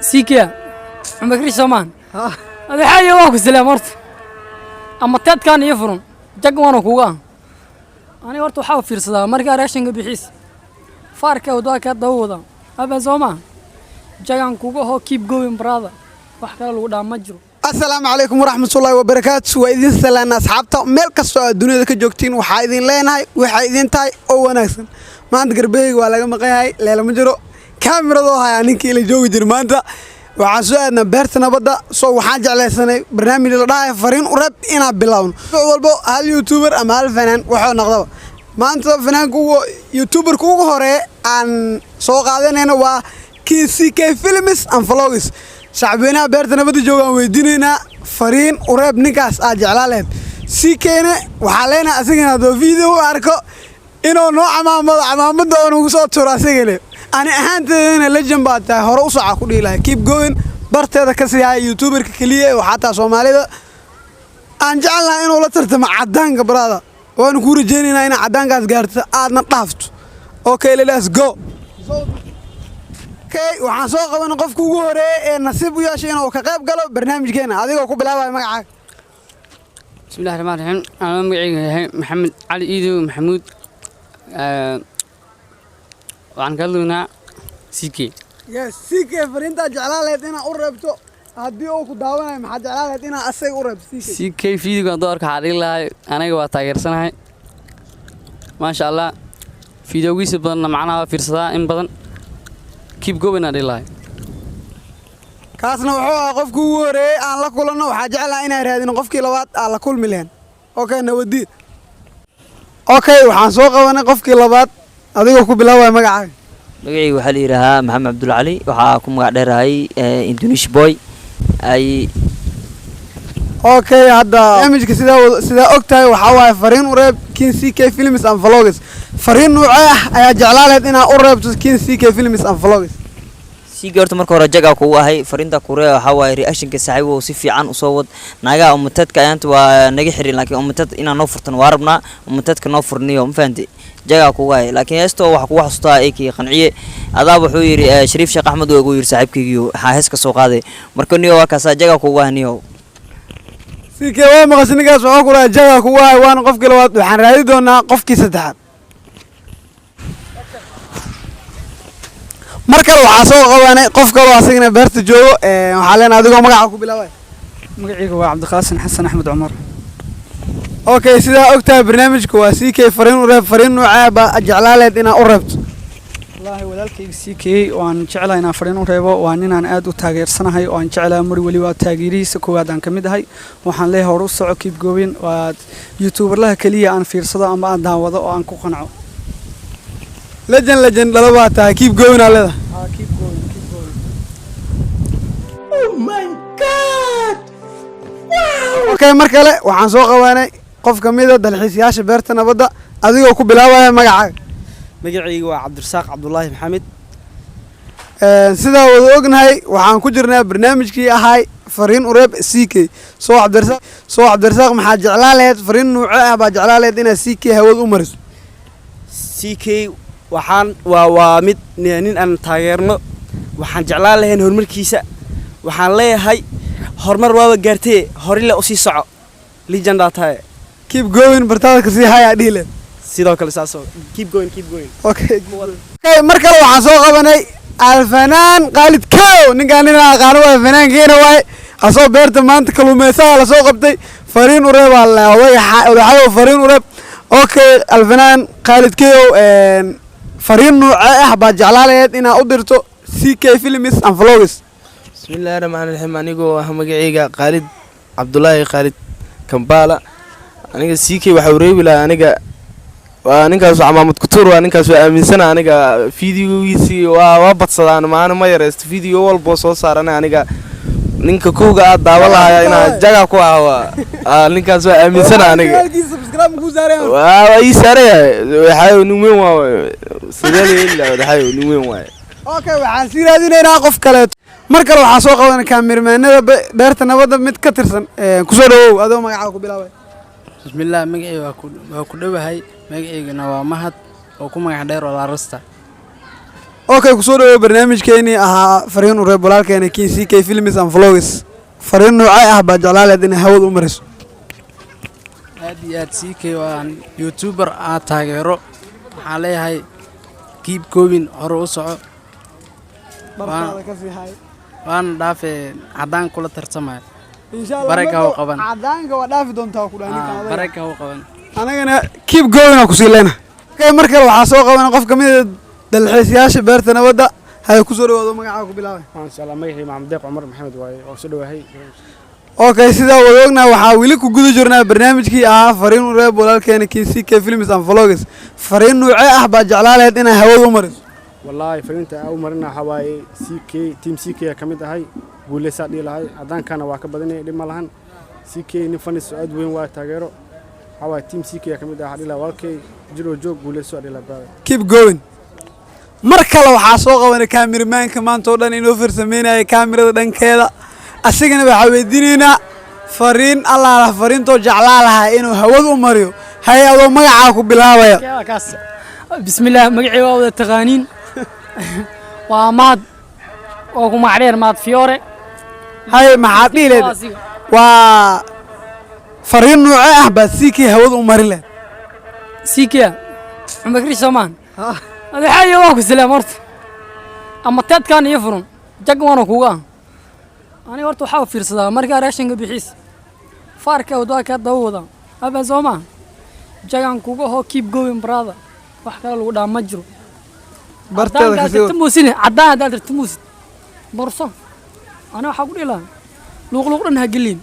Sikia Cumar Soomaan madaxaayo, waa ku salaam horta ama teedkaan iyo furun jag waana kuga ah. Aniga horta waxaa fiirsadaa markaa raashinka bixiis faarka wadaa kaa daba wada aban soo maa jagan kuga hoo. Keep going, brother. Wax kale lagu dhaa ma jiro. Asalaamu calaykum waraxmatullaahi wabarakaatu. Waa idin salaana asxaabta meel kastoo aad duniyada ka joogtiin. Waxaa idin leenahay waxay idin tahay oo wanaagsan. Maanta garbeyga waa laga maqan yahay, leela ma jiro, kaamiradoo hayaa ninkii ila joogi jira. Maanta waxaan soo aadnaa Beerta Nabadda. Soo waxaan jeclaysanay barnaamij la dhahayo "Fariin u reeb" inaan bilowno walbo hal youtuber ama hal fanaan waxuu noqdaba. Maanta fanaanka ugu, youtuberka ugu horeeya aan soo qaadanayno waa KCK Films and Vlogs. Shacbweynaha Beerta Nabadda joogaan weydiinaynaa fariin u reeb ninkaas aad jeclaa lahayd. CK-ne waxaa leenahay asigana hadduu video u arko inuu noo camaamado, camaamada oo nagu soo turo asigane. Ani ahaanteedana legend baa tahay, hore u soca ku dhihi lahay, keep going, barteeda ka sii haya. Youtuberka keliya waxaa taa Soomaalida aan jecel lahay inuu la tartamo cadaanka. Brother, waanu kuu rajaynaynaa inaad cadaankaas gaarto, aadna dhaafto. Okay, let's go. Okay, waxaan soo qabanay qofka ugu horeeyay ee nasiib u yeeshay inuu ka qayb galo barnaamijkeena. Adigoo ku bilaabaya magacaaga. Bismillahi raxmaan raxiim. Anoo magacayga yahay Maxamed Cali Iidow Maxamuud, waxaan ka hadlaynaa CK. Yes, CK, fariintaa jeclaan lahayd inaad u reebto haddii uu ku daawanayo, maxaad jeclaan lahayd inaad asaga u reebto CK? CK videoga hadduu arko waxaa dhihi lahay aniga waa taageersanahay, maasha Allah. Videogiisa badanna macnaha waa fiirsadaa in badan. Keep going aan dhihi lahay. Kaasna wuxuu ahaa qofkii ugu horeeyey aan la kulanno. Waxaa jeclaha inaan raadino qofkii labaad aan la kulmi lahayn. Okay, nabadiid. Okay, waxaan soo qabanay qofkii labaad. Adigoo ku bilaabaya magacaaga. Magacayga waxaa la yidhaahaa Maxamed Cabdulcali, waxaa ku magac dheerahay Indonesia Boy ay. Okay, hadda barnaamijka sidaa og tahay waxaa waaye "Fariin u reeb King CK Films and Vlogs". Fariin noocee ah ayaa jeclaa lahayd inaad u reebto King CK Films and Vlogs? Siigi horta marka hore jagaa kugu ahay. Fariinta kuree waxaa waaye reactionka saaxiibow si fiican usoo wad. Naagaha umatadka ayaanta waa naga xirin, laakiin umatad inaan noo furtan waa rabnaa. Umatadka noo furniyo, ma fahanti? Jagaa kugu ahay, laakiin heestoo waxaa kugu xasuustaa eykii qanciye adaa wuxuu yidhi Shariif Sheekh Axmed uu igu yidhi saaxiibkaygiyo waxaa hees ka soo qaaday. Marka niyo waa kaasaa, jagaa kugu ahay niyo. CK, waa maqashay, ninkaas waxaa ku dhahay jagaa kugu ahay. Waana qofkii labaad, waxaan raadi doonaa qofkii saddexaad. Mar kale waxaa soo qabanay qof kaloo asagana beerta joogo. Waxaa leenahay adigoo magaca ku bilaabay. Magacayga waa Cabdiqaasin Xasan Axmed Cumar. Okay, sidaa og tahay barnaamijka waa CK "Fariin u reeb". Fariin noocee baa jeclaa lahayd inaad u reebto? Wallaahi walaalkayga CK waan jeclahay inaan fariin u reebo. Waa ninaan aad u taageersanahay oo aan jeclahay mar weliba, taageerihiisa koowaad aan ka mid ahay. Waxaan leeyahay hore u soco, keep going. Waa youtuberlaha keliya aan fiirsado ama aan daawado oo aan ku qanco. Legend, legend dhala baa tahay. Keep going aa leedahay. Keep going, keep going. Okay, mar kale waxaan soo qabanay qof ka mid a dalxiisayaasha Beerta Nabadda. Adigoo ku bilaabaya magacaaga. Magacayga waa Cabdirasaaq Cabdulaahi Maxamed. Sidaa wada ognahay waxaan ku jirnaa barnaamijkii ahay "Fariin u reeb CK". Soo Cabdirasaaq, soo Cabdirasaaq, maxaa jeclaa lahayd, fariin nuuce ah baa jeclaa lahayd inaad CK hawada u mariso? CK waxaan waa mid nin aan taageerno. Waxaan jeclaan lahayn horumarkiisa. Waxaan leeyahay horumar waaba gaartee, horile usii soco, legendaa tahay. Keep going, bartaada kasii hayaa dhihi lahayd. Sidoo kale saasoo, keep going, keep going. Okay, mar kale waxaan soo qabanay Alfanaan Khaalid Kow. Ninkaan nin aan aqaano waa fanaankeena waay. Asoo beerta maanta kaluumeysaha lasoo qabtay. Fariin u reeb aa la odaxadow, fariin u reeb. Okay, Alfanaan Khaalid Kow, fariin nuuce ah baad jeclaa lahayd inaad u dirto CK Films and Vlogs? Bismillahi raxmaani raxiim. Anigoo ah magacayga Khaalid Cabdulaahi Khaalid Kambaala, aniga CK waxaa u reebi lahaa, aniga waa ninkaas camaamad kutuur, waa ninkaas, waa aaminsana. Aniga videogiisii waa badsadaan, maana ma yareysto video walboo soo saarana. Aniga ninka kowga aad daawan lahaya inaa jaga ku ah waa ninkaas, waa aaminsana aniga. Waa ii saarayahay, waxaa nin weyn waa, sidee la yeeli lahaa? Wadaxayo nin weyn waaye. Okay, waxaan sii raadinaynaa qof kaleeto. Mar kale waxaa soo qabanay kaamirmaanada Beerta Nabadda mid ka tirsan. Kusoo dhawow adoo magacaaga ku bilaabay. Bismillaah, magacayga waa ku dhowahay. Magacaygana waa Mahad oo ku magac dheer oo Laarasta. Okay, kusoo dhawow barnaamijkeenii ahaa fariin u reeb walaalkeena King CK Films and Vlogs. Fariin noocee ah baa jeclaa leed inay hawada u mariso? Aad iyo aad, CK waan youtuber aad taageero. Waxaan leeyahay keep going, hore u soco. Bartaada ka sii hay. Waana dhaafe caddaan kula tartamaya. Insha Allah. Baraka u qaban. Cadaanka waa dhaafi doontaa ku dhaha ninka odayga. Baraka u qaban. Anagana keep going aa kusii leena. Okay, mar kale waxaa soo qaban qof kamid ah dalxiisayaasha beerta nabadda. Hay, kusoo dhawaado, magacaa ku bilaabay. Maasha Allah, magacii Maxamed Deeq Cumar Maxamed waaye, oo soo dhawahay. Okay, sidaa wada ognahay, waxaa weli ku guda jirnaa barnaamijkii ahaa fariin u reeb walaalkeena King CK Films and Vlogs. Fariin noocee ah baa jeclaa lahayd inay hawada u mariso? Wallaahi, fariinta aan u marina waxaa waaye CK, team CK ka mid ahay, guuleysaa dhihi lahay. Cadaankana waa ka badanaya, dhib ma lahan. CK nin fanis oo aad weyn waa, taageero. Waxaa waaye team CK ka mid ah. Waxaa dhihi lahaa walaalkay, jiroo joog, guuleyso aa dhihi lahaa, brother. Keep going. Mar kale waxaa soo qabanay kaamiramaanka maanta oo dhan inoo farsameynaya kaamirada dhankeeda. Asigana waxaa weydiinaynaa fariin allaala fariintoo jeclaa lahaa inuu hawada u mariyo. Hay, adoo magacaa ku bilaabaya. Kaas, bismillaah, magacii waa wada taqaaniin, waa Maad oo ku magacdheer Maad Fiyoore. Hay, maxaad dhihi leed? Waa fariin noocee ah baad CK hawada u mari leed? CK Cumar Soomaan, madaxaayo, waa ku salaam horta. Ama teedkaan iyo furun jag waana kuga ah. Aniga horta waxaa fiirsadaa markaa reactionka bixiis faarka wadwaa kaa daba wada aba soo maa jagan kuga hoo. Keep going, brother. Wax kale lagu dhaha ma jiro. Barteeda kasii wad. Tartamuusin caddaan haddaad tartamuusid borso, aniga waxaa ku dhihi lahaa luuqluuq dhan ha gelin.